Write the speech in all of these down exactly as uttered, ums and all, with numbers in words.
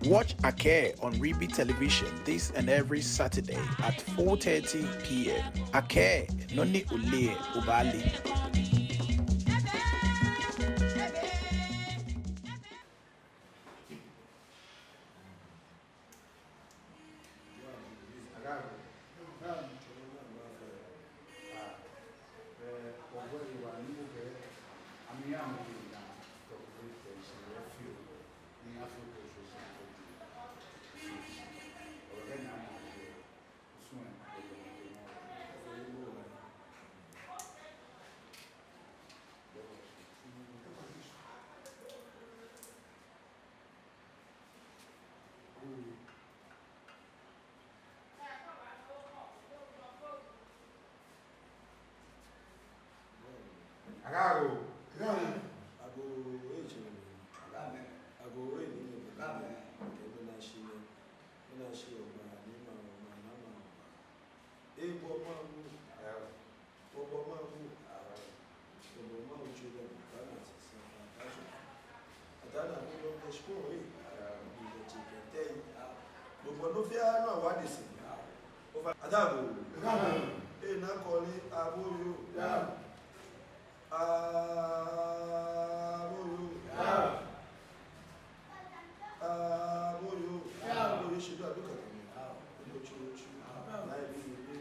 Watch Akɛɛ on Ribi Television this and every Saturday at four thirty p.m. Akɛɛ, nɔ ni oleee lɛ, obaale. Agoo. Agoo. Agoo, ee, tsɛ. Agoo, ee, ni, ni, kɛ bɛ na shi nɛ. Bɛ na shi oba, ni ma, ma, na ma. Ee, bo ma mu. Bo, bo ma mu. Bo, bo ma mu tsu dɛ, ba na sisa, ba na sisa. Ataa naa, bo, bo, bo, shi ko, ee. Bo, bo, tsi kɛ tɛ, ee. Bo, bo, nɔ fɛɛ nɔ wa de si. Bo, bo, ataa bo. Ee, naa kɔle, abo yoo. Aboyo. Aboyo. Aboyo shi do aduka kami. Omo tsuru tsuru. Naa ebi ebi.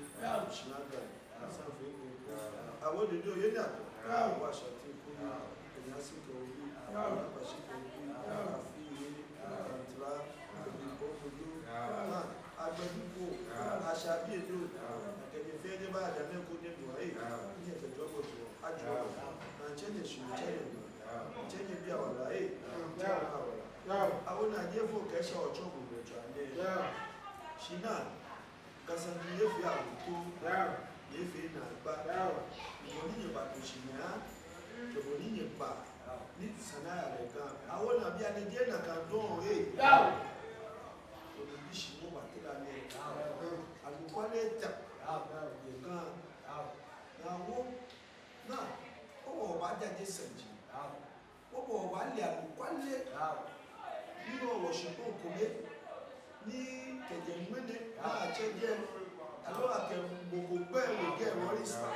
Shinaga. Asanfo eko. Awo dodo yɛ naa ko. Awo Ashanti eko. Enyasi ko obi. Awo Abashi ko obi. Afi ye. Antra. Obi ko obi. Agbɛnɛ ko, Ashabi edo, akɛ nyɛ fɛɛ nyɛba Ajamɛ ko nyɛnu ayi, nyɛkɛ jɔɔmɔ jɔɔ, ajɔɔ, naa tsɛ nyɛ shi, tsɛ nyɛ nu, tsɛ nyɛbi awala ayi, tsɛ nyɛ awala. Awo naa nyɛ fo kɛ sha otsɔ ko mɛ tsɔ anɛ. Shi naa, kasa ni nyɛ fɛɛ awo to, nyɛ fɛɛ naa gba. Bɔ ni nyɛbato shi nyɛ, kɛ bɔ ni nyɛba. Ni sane aya lɛ Ga. Awo naa bianɛ jeee nakai dɔŋŋ, ee. Yao. Koni bishi mɔ ba tila nɛ. Yao. Anɔkwale ta. Yao. Yɛ Ga. Yao. Naa wɔ. Naa. Obajaje sɛji. Yao. Obale anɔkwale. Yao. Ni no wɔ shikpɔŋ kome. Ni kɛjɛ ŋmɛnɛ, naa atsɛ jɛ, aloo akɛ mɔ ko gbɛ lɛ jɛ, wɔ ri sa.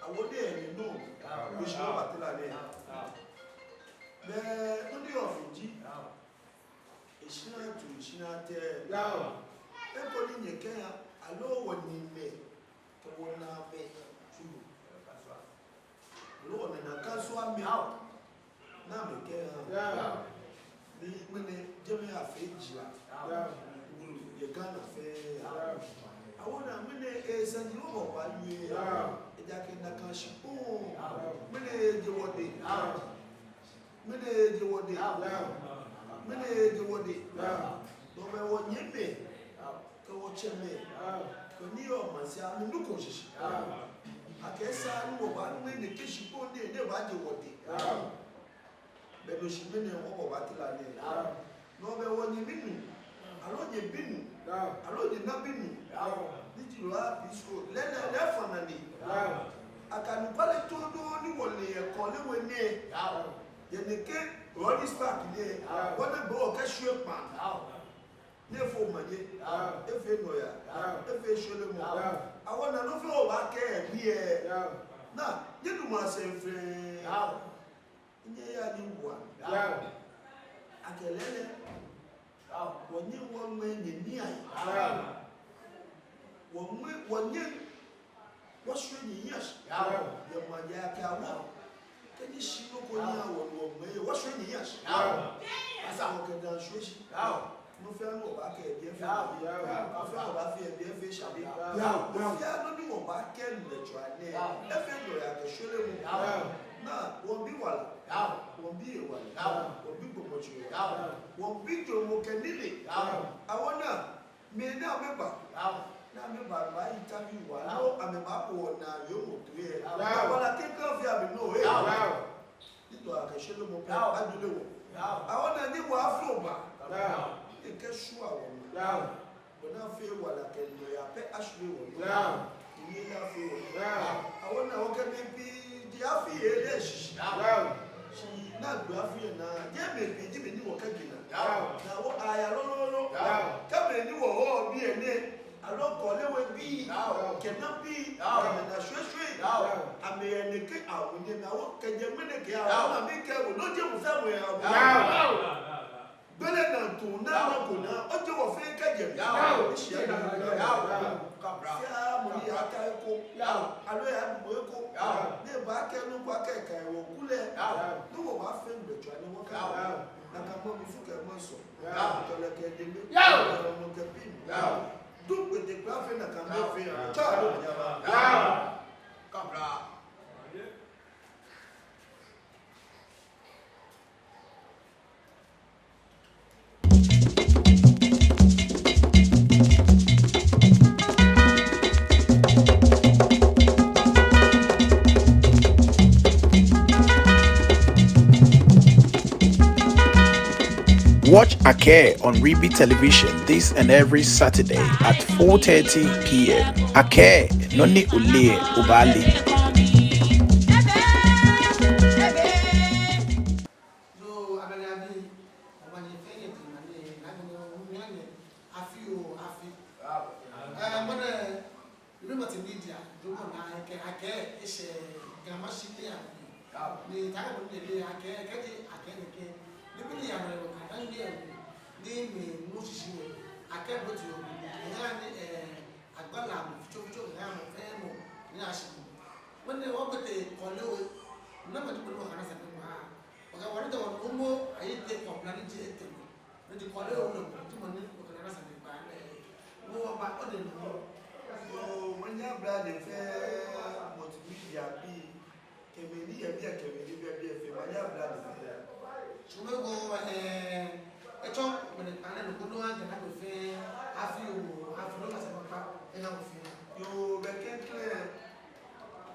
Awo de ni no, bishi mɔ ba tila nɛ. Bɛ, no ni yɔɔ fiji. Eshina tu, eshina tɛ. Eko ni nyɛkɛya, aloo wɔnyɛmimɛi, kɛ wɔnaamɛi. Aloo wɔnana kasuamɛi. Naa amɛkɛya. Ni ŋmɛnɛ jɛmɛ afee jila. Yɛ Ghana fɛɛ. Awo naa ŋmɛnɛ, ee, sane ni wɔbaawie. Ejaakɛ nakai shikpɔŋ. Ŋmɛnɛ eje wɔdɛŋ. Ŋmɛnɛ eje wɔdɛŋ. Ŋmɛnɛ eje wɔdɛŋ. No mli wɔnyɛmimɛi. Kɛ wɔtsɛmɛi, kɛ ni yɔɔ maŋsɛɛ, amɛnuko shishi. Akɛ esa ni wɔbaŋmɛ nɛkɛ shikpɔŋ nɛɛ, ni ebaaje wɔdɛŋ. Bɛ no shi ŋmɛnɛ wɔbaabatila nɛɛ. No mli wɔnyɛmi nuu, aloo nyɛbi nuu, aloo nyɛnabi nuu, ni ji lɛ abi so, lɛ, lɛ, lɛ efã nane. Akɛ anɔkwale too dɔŋŋ ni wɔle yɛ Korle We nɛɛ. Yɛ nɛkɛ Rawlings Park nɛɛ, wɔnɛ gbɛ wɔkɛshwie kpaa. Ni efee omanye, efee nɔyaa, efee shweremɔ. Awo naa nɔ fɛɛ wɔbaakɛɛ biɛ. Naa, nyɛdamɔ sɛɛ fɛɛ. Nyɛyaa nyɛwaa. Akɛ lɛɛlɛŋ, wɔnyɛ wɔŋmɛ nyɛnii ayi. Wɔŋmɛ, wɔnyɛ wɔshwie nyɛhiɛ shi. Yɛ maŋ nɛɛ akɛ awo. Kɛji shi nɔ ko nyiɛ wɔ nɔ mli, wɔshwie nyɛhiɛ shi. Esa wɔkɛ daa shwie shi. Nɔ fɛɛ nɔ wɔbaakɛɛ biɛ fɛɛ. Nɔ fɛɛ wɔbaafee biɛ fɛɛ shade. Nɔ fɛɛ nɔ ni wɔbaakɛɛ lɛ tsɔ anɛ. Efee nɔyaa kɛ shweremɔ. Naa, wɔmiibi wala. Wɔmiibi ewala. Wɔmiibi gbɔmɔtso. Wɔmiibi jɔɔmɔ kɛ nilee. Awo naa. Mɛi ni amɛba. Ni amɛba, amɛba interview wɔ. Aloo amɛba kɔ naa yɛ mɔ toi. Wala kɛ kɛ fɛɛ amɛnɔ, ee. Ni to akɛ shweremɔ pɛ, ajule wɔ. Awo naa ni wɔ afɔ ba. Ni kɛ shwa wɔ. Bɔ ni afee wala kɛ nɔyaa pɛ ashwie wɔ. Ni afee wɔ. Awo naa wɔkɛ mɛi pii ji afi yɛ lɛ shishi. Shi naa gbɛ afi yɛ naa, jeee mɛi pii ji mɛi ni wɔkɛgbe naa. Naa wɔ Bii, Yao. Kɛ nabii, Yao. Kɛ nɛkɛ shweshwe. Yao. Amɛyɛ nɛkɛ awo nyɛ na wɔ kɛjɛ mɛnɛ kɛ awo Yao. Na mi kɛ wo no je mu fɛ mu ya. Yao. Gbele na tu na Yao. Na ko na o je wɔ fɛɛ kɛjɛ. Yao. Ni shi ya Yao. Yao. Kabla. Sia mɔ ni ya ka eko. Yao. Aloo ya mɔ eko. Yao. Ni ba kɛ nu ba kɛ ka wɔ kulɛ. Yao. Ni wɔ ba fɛɛ gbɛ tswa ni wɔ ka. Yao. Nakai mɔ musu kɛ mɔ sɔ. Yao. Tɔlɛ kɛ deme. Yao. Mɔ kɛ pim. Yao. Duk bete kpla fɛɛ nakai mɔ fɛɛ. Yao. Tsɔ alo nyama. Yao. Kabla. Watch Akɛɛ on Ribi Television this and every Saturday at four thirty p m. Akɛɛ, nɔ ni oleee, obaale. Yoo, abɛlɛ abi, omanye fɛɛ yɛ di manye, na manye, omanye, afi oo, afi. Ɛɛ, mɔ nɛɛ, Ribi Multimedia, jɔɔmɔ naa, ekɛɛ, akɛ, eshɛ, Ga Mashie ni abi. Ni, taakɛ mɔ nɛɛ lɛ, akɛ, kɛji, akɛ nɛkɛ. Nibii ni yaa nɔ, ada ni yɛ, ni, ni, nu shishi wɛ, akɛ bo ti yɔɔ, ni, ni, ɛɛ, agbala mɔ, fitsofitso, ni, mɔ, fɛɛ mɔ, ni, ashi mɔ. Mɔ nɛɛ, wɔkpɛtɛ, kɔle wɛ, na mɔ ti bo ni wɔkana sane kpa. Wɔkɛ wɔnii tɛ wɔnuumo, ayi tɛ kɔbla ni je tɛ mɔ. Ni ji kɔle wɛ nɔ, ti mɔ ni wɔkɛ nana sane kpa lɛ. Mɔ wɔba, ode nɔ. Yoo, manye abla lɛ fɛɛ Multimedia bii. Kɛ mɛi ni yɛ biɛ, kɛ mɛi ni bɛ biɛ fɛɛ, manye abla lɛ fɛɛ. Sugbɛ ko, ɛɛ, etsɔ, mɛni kpa lɛ nɔ ko nɔ aŋkɛ na ko fɛɛ, afi oo, afi nɔ ka sane kpa, ena ko fɛɛ. Yoo, bɛ kɛ klɛ,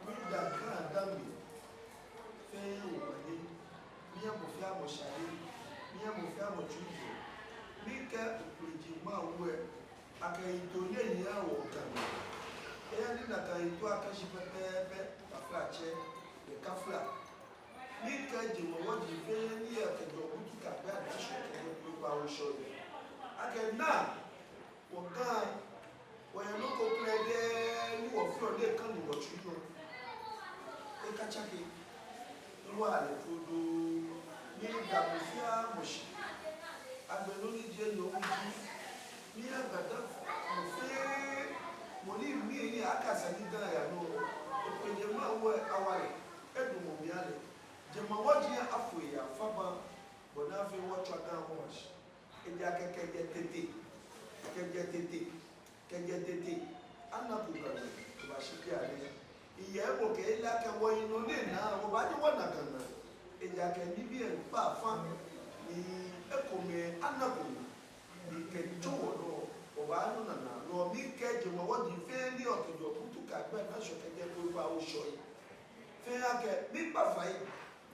mi da ka da mi. Fɛɛ omanye, miiha mɔ fɛɛ mɔ shade, miiha mɔ fɛɛ mɔ tsuijurɔ. Miikɛɛ Ofe Jeŋmawu lɛ, akɛ yiŋtoo nɛɛ yaa wɔ Ga. Eya ni nakai yiŋtoo akashi pɛpɛɛpɛ, taflatsɛ, lɛ kafla. Miikɛɛ jemawɔji fɛɛ ni yɛ kɛjɛ Obutu kɛyagbɛ Adashɔŋ kɛjɛ kpokpaa oshɔ lɛ. Akɛ naa, wɔ Ga, wɔyɛ nɔ ko kwraa dɛŋŋ ni wɔfeɔ ni ekanu wɔtsuijurɔ. Ekatsake. Ni wɔle todoo. Miida mɔ fɛɛ mɔ shi. Agbɛnɛ nɔ ni ji enyɔ ji. Miiha Ga-Dangme fɛɛ. Mɔ ni mli ni akɛ sane ni Ga yaa nɔ. Ofe Jeŋmawu lɛ awale. Edamɔ mli ale. Jemawɔji afo eya faba. Bɔ ni afee wɔtswa Ga wɔma shi. Ejaakɛ kɛjɛ tete, kɛjɛ tete, kɛjɛ tete, anako Ga nɔ, ebashi bianɛ. Eyɛ ebo kɛ ele akɛ wɔyi nɔ nɛɛ naa, wɔbaaje wɔna Ga naa. Ejaakɛ nibii lɛ kpa fã, ni ekomɛi anako naa. Ni kɛtsɔ wɔ nɔ, wɔbaanu naa naa. No miikɛɛ jemawɔji fɛɛ ni yɔɔ kɛjɛ Obutu kɛyagbɛ Adashɔŋ kɛjɛ kpokpaa oshɔ lɛ. Fɛɛ akɛ, miikpa fai.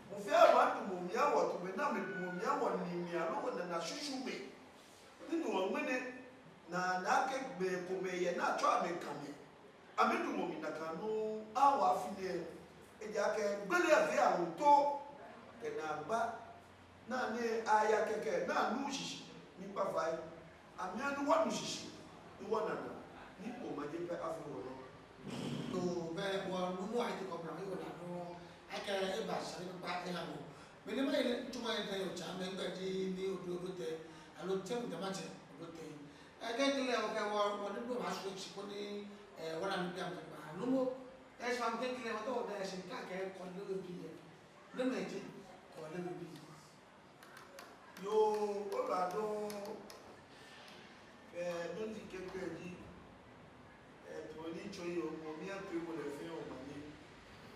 Mɔ fɛɛ mɔ adamɔ mli awɔ, tamɔ bɔ ni amɛdamɔ mli awɔ nii mli aloo wɔnana shweshweemɛi. Ni no hewɔ ŋmɛnɛ, naa, nakai gbɛi komɛi yɛ ni atsɛɔ amɛ Gamɛi. Amɛdamɔ mli nakai nɔŋŋ, awɔ afi nɛɛ. Ejaakɛ gbele afee awo too, kɛ naagba. Naa nɛɛ aya kɛkɛ, naa nu shishi, miikpa fai. Amɛha ni wɔnu shishi, ni wɔna naa, ni omanye pɛ afee wɔnɔ. Yoo, bɛ wɔnuumo ayi tɛ kɔbla, ni wɔna nɔ, akɛ eba sane kpakpa eha wɔ. Mɛni ma yɛ ni tsuma yɛ tɛ yɔ tsa, mɛɛ gbɛji ni odo odo tɛ, aloo tɛ mu dama tɛ, odo tɛ. Ɛɛ, kɛ kile, okɛ wɔ, wɔnuumo ba su shi koni, ɛɛ, wɔna nibii amɛ kpakpa. Nuumo, ɛɛ, shi ma kɛ kile, wɔtɔ wɔbɛ shi ka kɛ kɔle wɛ bii yɛ. Nɛmɛ ji, kɔle wɛ bii. Yoo, oyiwaladɔŋŋ. Ɛɛ, nɔ ni ji kɛkɛ ji, ɛɛ, tamɔ ni mitsɔ yi, omanye, mɔ fɛɛ mɔ lɛ fɛɛ omanye.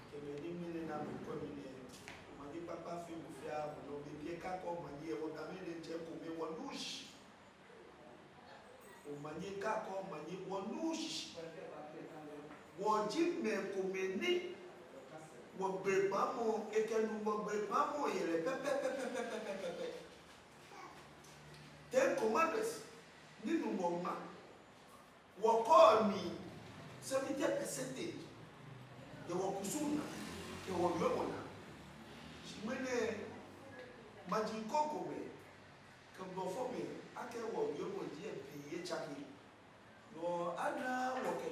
Kɛ mɛi ni mɛi nɛɛ amɛkɔ mi nɛɛ, omanye kpakpa fɛɛ mɔ fɛɛ mɔ nɔ, be biɛ ka kɔ omanye, wɔ Gamɛi diɛŋtsɛ ekomɛi wɔnuuu shishi. Omanye ka kɔ omanye, wɔnuuu shishi. Wɔji mɛi komɛi ni wɔgbee kpaŋmɔ, ekɛ nu wɔgbee kpaŋmɔ yɛlɛ pɛpɛɛpɛ. Ten Commandments ni Nyɔŋmɔ ŋma, wɔkɔɔ nii seventy percentage yɛ wɔkusum naa kɛ wɔwiemɔ naa. Shi ŋmɛnɛ maji krokomɛi kɛ blɔfomɛi akɛ wɔwiemɔ ji ebi etsake. No hewɔ ana wɔkɛ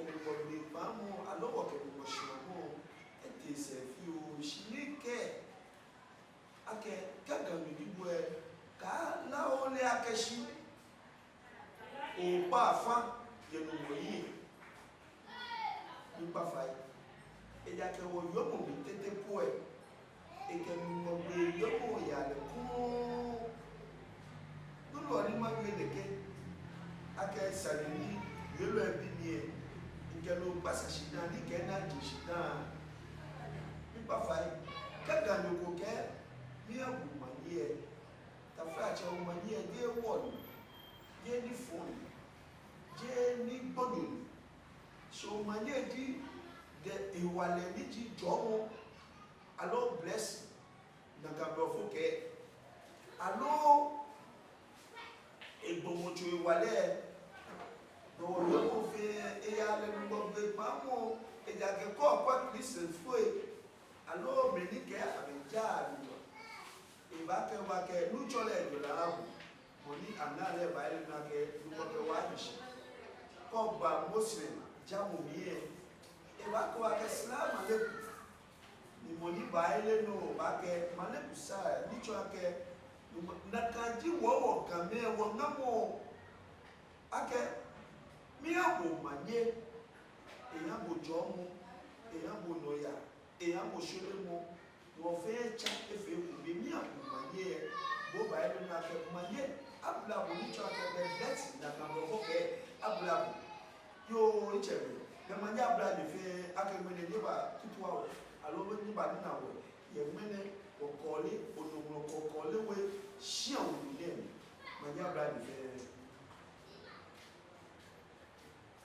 shi, okpa afã yɛ Nuŋtsɔ hiɛ. Miikpa fai. Ejaakɛ wɔyɔɔ mɔ mli tete po lɛ, ekɛ Nuŋtsɔ gbee yɔɔ mɔ yaa lɛ ekoŋŋ. Nɔ ni mawie nɛkɛ, akɛ sane ni yɔɔ lɛ bi ni lɛ, mikɛ lɛ kpa sa shi dani kɛ na je shi dani. Miikpa fai, kɛ Ganyo ko kɛɛ, miibu omanye lɛ. Taflatsɛ, omanye lɛ, jeee wɔ ni, jeee nifɔŋ ni, jeee nigbonyo ni. So omanye ji the hewalɛ ni ji jɔɔmɔ, aloo blessing, nakai blɔfo kɛɛ, aloo egbɔmɔtso hewalɛ. No hewɔ lɛ mɔ fɛɛ eyaa lɛ Nuŋtsɔ gbee kpaŋmɔ, ejaakɛ kɛ okwɛ Christianfoi, aloo mɛi ni kɛ amɛ jaa Nuŋtsɔ, ebaakɛɛ, ebaakɛɛ Nuŋtsɔ lɛ ejɔɔ lɛ abu. Mɔ ni aŋa lɛ baahe lɛ nɔ akɛ Nuŋtsɔ kɛ wɔ ahi shi. Kɛ oba Muslim jamɔ mli lɛ, ebaakɛɛ akɛ Islam maleku. Ni mɔ ni baahe lɛ nɔ baakɛɛ maleku salam, ni tsɔɔ akɛ nakai ji wɔ, wɔ Gamɛi wɔŋamɔ. Akɛ miibu omanye, eha bo jɔɔmɔ, eha bo nɔyaa, eha bo shweremɔ, wɔ fɛɛ tsa efee ekome. Miibu omanye, bo baahe lɛ nɔ akɛ omanye, abla bo, ni tsɔɔ akɛ bɛ blessing, nakai blɔfo kɛɛ, abla bo. Yoo, mitsɛ mɛi, bɛ omanye abla nyɛ fɛɛ, akɛ ŋmɛnɛ nyɛbatutua wɔ, aloo nyɛbanina wɔ yɛ ŋmɛnɛ wɔ Kɔle, Onukpa Kɔle We shia wulu nɛɛ mli. Omanye abla nyɛ fɛɛ.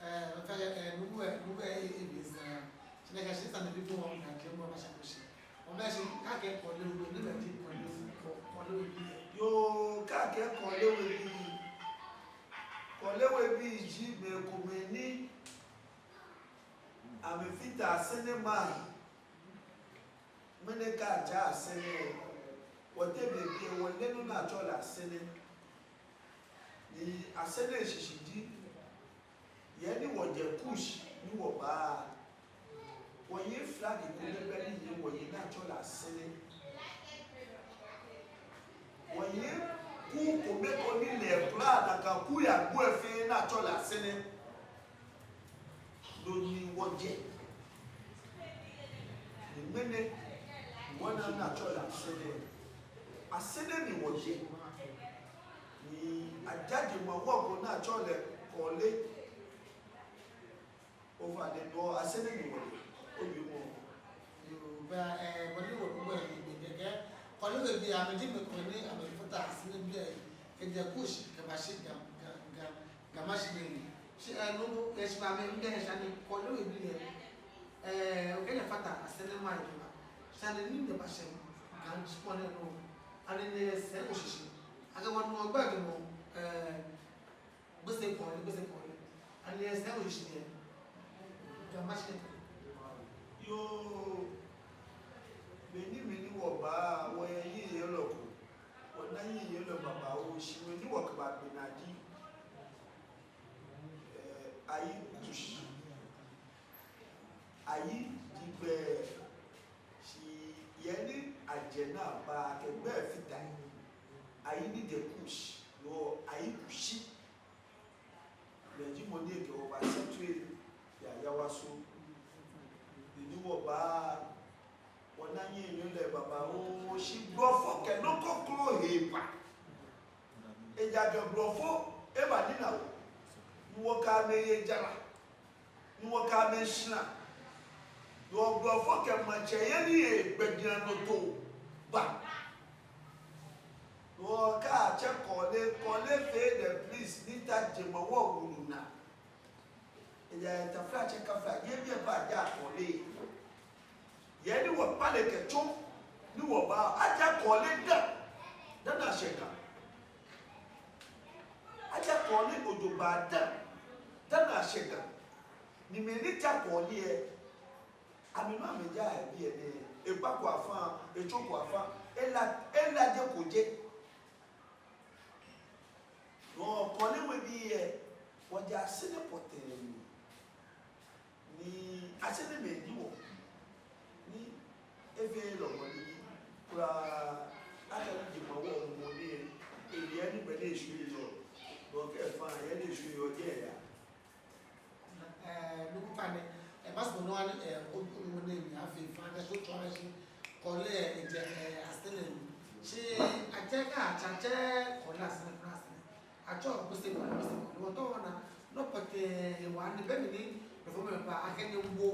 Ɛɛ, mɛi fɛɛ, ɛɛ, nuumo, ɛɛ, nuumo, ɛɛ, ɛɛ, ebi esa. Shi nɛkɛ shi sane bibioo ni akɛ mɔ ba sha ko shi. Omanye shi, kɛ akɛɛ Kɔle We, ni mɛni ji Kɔle We, Kɔ-, Kɔle We bii lɛ? Yoo, kɛ akɛɛ Kɔle We bii. Kɔle We bii ji mɛi komɛi ni amɛfata Asɛrɛ maŋ. Ŋmɛnɛ kɛ atsɛ Asɛrɛ, wɔteŋ biɛ wɔle nɔ ni atsɛɔ lɛ Asɛrɛ. Ni Asɛrɛ shishi ji, he ni wɔjɛ Kush ni wɔba. Wɔyɛ flag kome pɛ ni yɔɔ wɔhe ni atsɛɔ lɛ Asɛrɛ. Wɔyɛ kuu kome ko ni lɛ kpla nakai kuu agbo lɛ fɛɛ ni atsɛɔ lɛ Asɛrɛ. No ni wɔjɛ. Ni ŋmɛnɛ, wɔna ni atsɛɔ lɛ Asɛrɛ. Asɛrɛ ni wɔjɛ. Ni ajaje maŋ wɔ ko ni atsɛɔ lɛ Kɔle. Ofainɛ, no Asɛrɛ ni wɔjɛ. Obi mɔ. Yoo, bɛ, ɛɛ, bɔ ni wɔnu wɔ yɛ biɛ kɛkɛ. Kɔle We bii amɛji mɛi komɛi ni amɛfata Asɛrɛ biɛ, kɛjɛ Kush kɛbashi Ga, Ga, Ga, Ga Mashie nɛɛ mli. Shi, ɛɛ, no, ɛɛ, shi mami, mibɛ he sane, Kɔle We bii lɛ, ɛɛ, okɛ nyɛfata Asɛrɛ maŋ lɛ kɛba. Sane ni nyɛbashɛ Ga shikpɔŋ nɛɛ nɔ, ani nyɛsɛɛ oshishi? Akɛ wɔnu gbɛi kɛ mɔ, ɛɛ, Gbese Kɔle, Gbese Kɔle. Ani nyɛsɛɛ oshishi nɛɛ? Ga Mashie. Yoo, be ni, be ni wɔba, wɔyɛ yiŋ yɛ loko. Wɔna yiŋ yɛ loko babaoo, shi be ni wɔkɛba gbɛ naa ji, ɛɛ, Ayi Kush. Ayi ji gbɛi, shi he ni ajɛ naa ba kɛ gbɛi fata he. Ayi ni jɛ Kush, no Ayi Kushi. Lɛ ji mɔ ni ekɛ wɔ ba settle yɛ Ayawaso. Be ni wɔba, wɔna yiŋ yɛ loko babaoo, shi blɔfo kɛ nɔ kroko hee ba. Ejaakɛ blɔfo eba nina wɔ. Ni wɔkɛ amɛ ye jara. Ni wɔkɛ amɛ shara. Ni blɔfo kɛ maŋtsɛyeli yɛ gbɛjianɔtoo ba. Ni wɔkɛɛ atsɛ Kɔle, Kɔle fee the prince ni ta jɛmɛ wɔ wulu naa. Ejaakɛ taflatsɛ kafla, yɛ biɛ ba ja Kɔle. He ni wɔkpale kɛtsɔ, ni wɔba, aja Kɔle dã, dani ashɛ Ga. Aja Kɔle ojogbaŋŋ dã, dani ashɛ Ga. Ni mɛi ni ja Kɔle lɛ, amɛnɔ amɛja yɛ biɛ nɛɛ, ekpako afã, etsɔko afã, ela, ela jeko je. No Kɔle We bii lɛ, wɔjɛ Asɛrɛ pɔtɛɛ mli. Ni Asɛrɛmɛi ji wɔ. Ni efee lɔmɔ ni kwraa, akɛ ni jɛmɛ wɔ mɔ ni, ewie ni gbɛ ni Shwɛ yɔɔ, bɔ kɛ fã yɛ ni shwɛ yɔɔ jɛ ya. Ɛɛ, nuku kpakpa ni, ɛɛ, basi bɔ ni wɔna, ɛɛ, o, o, o, ni mi afee fã kɛ so tsɔ lɛ shi, kɔlɛ, ɛɛ, jɛ, ɛɛ, asɛnɛ. Shi, atsɛ ka, atsɛ, atsɛ, kɔlɛ asɛnɛ, kɔlɛ asɛnɛ. Atsɛ, Gbese kɔlɛ, Gbese kɔlɛ. Wɔtɔ wɔna, nɔ pɔtɛɛ, wɔnii be mli ni, nɔ fɔ mɛ pa, akɛ nyɛ wo,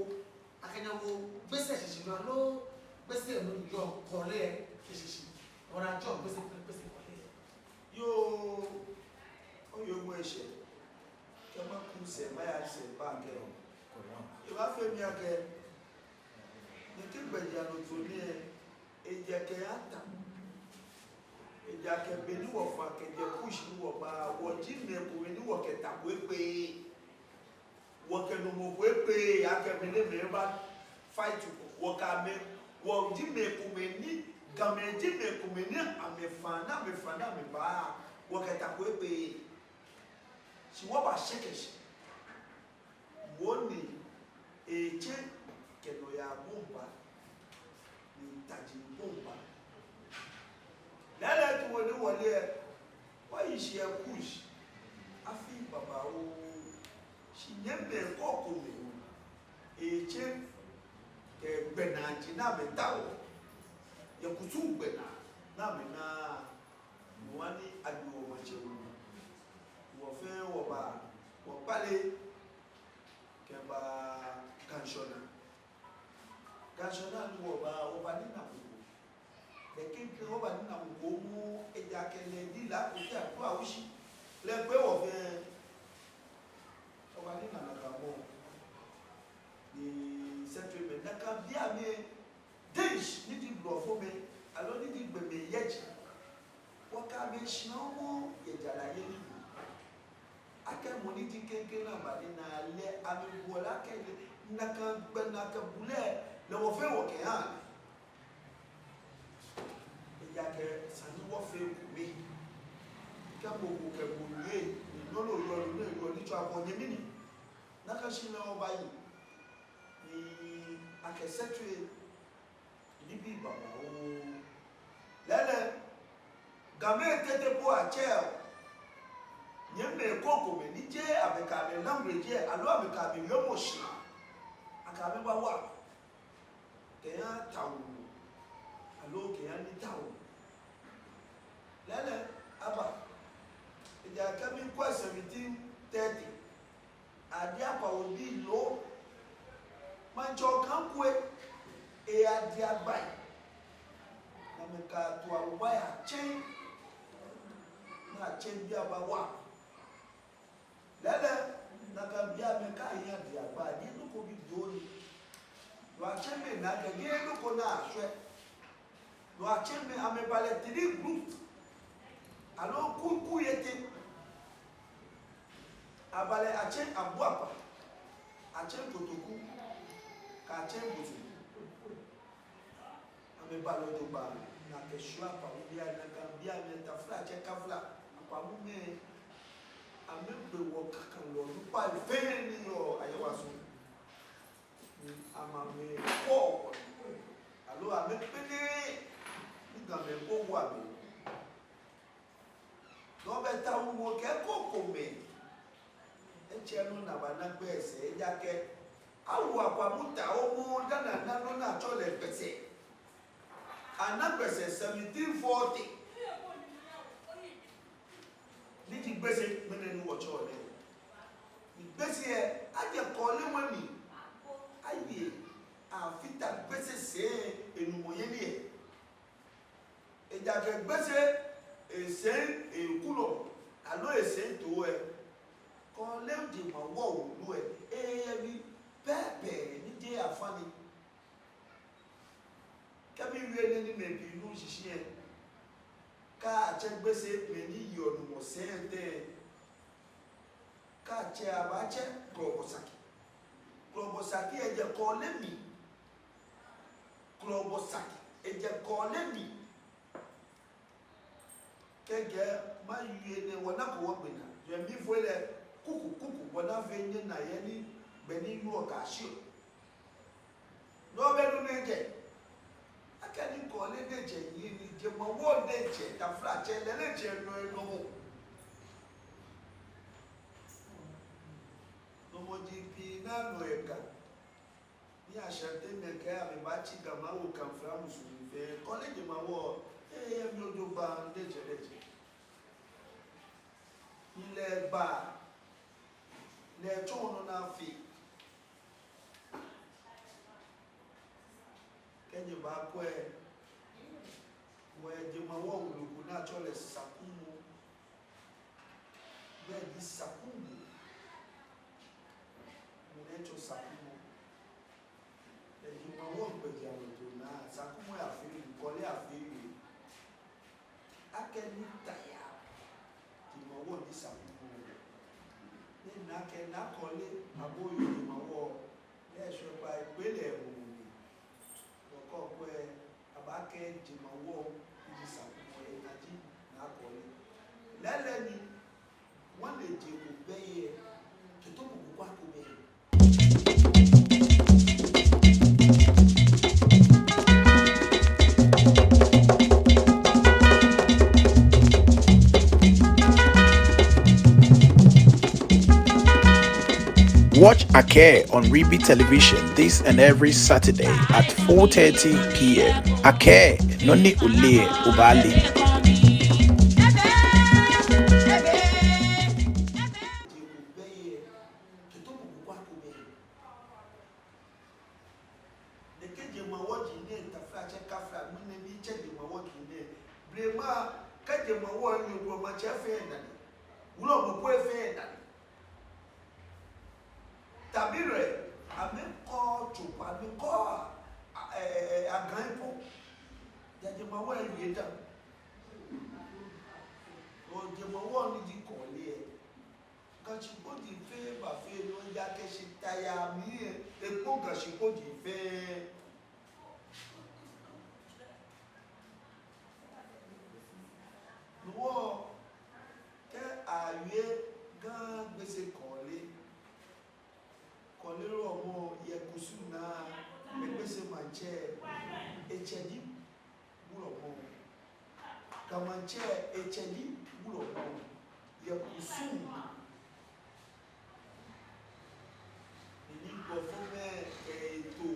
akɛ nyɛ wo, Gbese shishi nɔ, aloo, Gbese nɔ yɔɔ, kɔlɛ, shishi. Wɔna atsɛ, Gbese kɔlɛ, Gbese kɔlɛ. Yoo, oyoo ŋwɛi shɛ. Kɛ maku sɛɛ, maya sɛɛ, ba kɛ. Ebaafee mi akɛ, ni kɛ gbɛjianɔtoo nɛɛ, ejaakɛ ata. Ejaakɛ be ni wɔfã kɛjɛ Kush ni wɔba, wɔji mɛi komɛi ni wɔkɛ ta ko ekpee. Wɔkɛ nɔmɔ ko ekpee, akɛ mɛi nɛɛ mɛi ba fight ko. Wɔkɛ amɛ, wɔji mɛi komɛi ni, Gamɛi ji mɛi komɛi ni amɛfã, ni amɛfã, ni amɛba, wɔkɛ ta ko ekpee. Shi wɔbashɛkɛ shi. Mɔ ni etsɛ kɛ nɔyaa bɔmba, ni taji bɔmba. Lɛɛlɛŋ tamɔ ni wɔle lɛ, wɔyi shi yɛ Kush afii babaoo, shi nyɛmimɛi krokomɛi, etsɛ kɛ gbɛnaa ji ni amɛtaoɔ, yɛ kusum gbɛnaa ni amɛnaa. Nɔ ni agbe wɔ maŋtsɛ wulu. Wɔ fɛɛ wɔba, wɔkpale kɛba Ga Ŋshɔnaa. Ga Ŋshɔnaa ni wɔba, wɔbanina mɔ ko. Lɛ klɛŋklɛŋ wɔbanina mɔ ko moŋ, ejaakɛ lɛ ji La Kotey Aduaoshi. Lɛ kpee wɔ fɛɛ. Wɔbanina nakai mɔ. Ni settlement nakai bei amli. Danish ni ji blɔfomɛi, aloo ni ji gbɔmɛi yɛ jɛi. Wɔkɛ amɛ shia momo yɛ jarayeli mli. Akɛ mɔ ni ji klɛŋklɛŋ ni abanina lɛ, amɛbuɔ lɛ akɛ lɛ, nakai gbɛ nakai bulɛ, lɛ wɔ fɛɛ wɔkɛha lɛ. Ejaakɛ esa ni wɔfee ekome. Kɛ mɔ ko kɛ mɔ wie, ni nɔ ni oyɔɔ, nɔ ni oyɔɔ, ni tsɔ abɔ nyɛmi ni. Nakai shi lɛ wɔbayi. Ni akɛ settle nibii babaoo. Lɛɛlɛŋ, Gamɛi tete po atsɛ nyɛmimɛi krokomɛi ni jeee amɛkɛ amɛ language lɛ, aloo amɛkɛ amɛ wiemɔ shia, akɛ amɛ bawa. Kɛha tawuu, aloo kɛha nitawuu. Lɛɛlɛŋ aba, ejaakɛ mikwɛ seventeen thirty, Adi Akwa Obi loo Maŋtsɛ Okankwe, e Adi Agbai. Ni amɛkɛ Atua Oba yatsɛ, ni atsɛ bii abawa. Lɛɛlɛŋ, nakai bei amli kɛ Adi Agbai, jeee nɔ ko bibioo ni. Ni atsɛ mɛi ni akɛ jeee nɔ ko ni ashwɛ. Ni atsɛ mɛi, amɛba lɛ three group. Aloo ku, ku yɛ tɛ. Aba lɛ atsɛ Abuakpa, atsɛ Kotoku, kɛ atsɛ Bosoku. Amɛba lɛ jogbaŋŋ, ni akɛshwie Akwamu bii, nakai bei amli taflatsɛ, kafla, Akwamumɛi, amɛgbe wɔ kakalɔ onukpai fɛɛ ni yɔɔ Ayewaso. Amɛ amɛkɔ, aloo amɛkpɛlɛ, ni Gamɛi kɔ wɔ amɛ. Nɔ bɛ tawuu kɛ krokomɛi. Etsɛɛɛ nɔ ni abana gbɛ sɛɛ, ejaakɛ awo Akwamu ta momo dani ana nɔ ni atsɛɔ lɛ Gbese. Ana Gbese seventeen forty. Ni ji Gbese ŋmɛnɛ ni wɔtsɛɔ lɛ. Ni Gbese lɛ, ajɛ Kɔɔle We mli. Aye, afata Gbese sɛi, enumɔyeli lɛ. Ejaakɛ Gbese, esɛi, ekulɔ, aloo esɛi too lɛ, Kɔɔle jemawɔŋ wulu lɛ, eyɛ mli pɛpɛɛpɛ ni jeee afã ni. Kɛ miwie nɔ ni mɛi pii nuuu shishi lɛ, kɛ atsɛ Gbese mɛi ni yeɔ numɔ sɛi lɛ tɛŋŋ. Kɛ atsɛ, abaatsɛ Klɔbɔ Saki. Klɔbɔ Saki lɛ jɛ Kɔɔle mli. Klɔbɔ Saki, ejɛ Kɔɔle mli. Kɛkɛ mawie nɛɛ wɔnako wɔgbe naa. Yɛ mifoi lɛ, kuku, kuku, bɔ ni afee nyɛna he ni gbɛ ni yɔɔ kɛyashiɔ. Nɔ bɛ nɔ ni ejɛ. Akɛni Kɔɔle diɛŋtsɛ yi ni jemawɔŋ diɛŋtsɛ, taflatsɛ, lɛ diɛŋtsɛ nɔ enɔ mɔ. Nɔ eka. Ni Ashanti nɛɛ kɛ amɛbaatsi Ga maŋ wɔ Kanfra musu mli fɛɛ. Kɔle jemawɔŋ, eh, eh, mi ojo ba, nde jɛ, nde jɛ. Ni lɛ ba, lɛ tsɔ nɔ ni afee. Kɛ nyɛbaakwɛ, wɔyɛ jemawɔŋ wulu ko ni atsɛɔ lɛ Sakumɔ. Lɛ ji Sakumɔ. Mɔ ni atsɛɔ Sakumɔ. Lɛ jemawɔŋ gbɛjianɔtoo naa, Sakumɔ yafee, Kɔle yafee. Akɛni taya, jemawɔŋ ni Sakumɔ. Ni nakai ni Kɔle abo yɛ jemawɔŋ, lɛ shwɛ kpa ekpele mɔ ni. Wɔkɔ kwɛ, abakɛɛ jemawɔŋ ni Sakumɔ yɛ naji ni Kɔle. Lɛlɛ ni, wɔle je ko bɛ yɛ, kɛtɔ mɔ ko kwa ko bɛ yɛ. Watch Akɛɛ on Ribi Television this and every Saturday at four thirty p.m. Akɛɛ, nɔ ni oleee lɛ, obaale. Nɛkɛ jemawɔji nɛɛ, taflatsɛ, kafla, mɛni ni tsɛ jemawɔji nɛɛ. Blema, kɛ jemawɔŋ yɔɔ, maŋtsɛ fɛɛ dani. Wulɔmɔ po fɛɛ dani. Tabilɔi, amɛkɔ tsopa, amɛkɔ, a, ɛ, ɛ, ɛ, agãi po. Ja jemawɔŋ yɛ dã. Ɔ, jemawɔŋ ni ji Kɔle lɛ. Ga shikpɔji fɛɛ bafee nɔ, ejaakɛ shi taya mli lɛ, ekpɔ Ga shikpɔji fɛɛ. No hewɔ, kɛ awie Ga Gbese Kɔle, Kɔle wulɔmɔ yɛ kusum naa, Gbese maŋtsɛ, etsɛ ji wulɔmɔ. Ga maŋtsɛ, etsɛ ji wulɔmɔ yɛ kusum. Ni ni gbɔfo mɛi kɛ eto,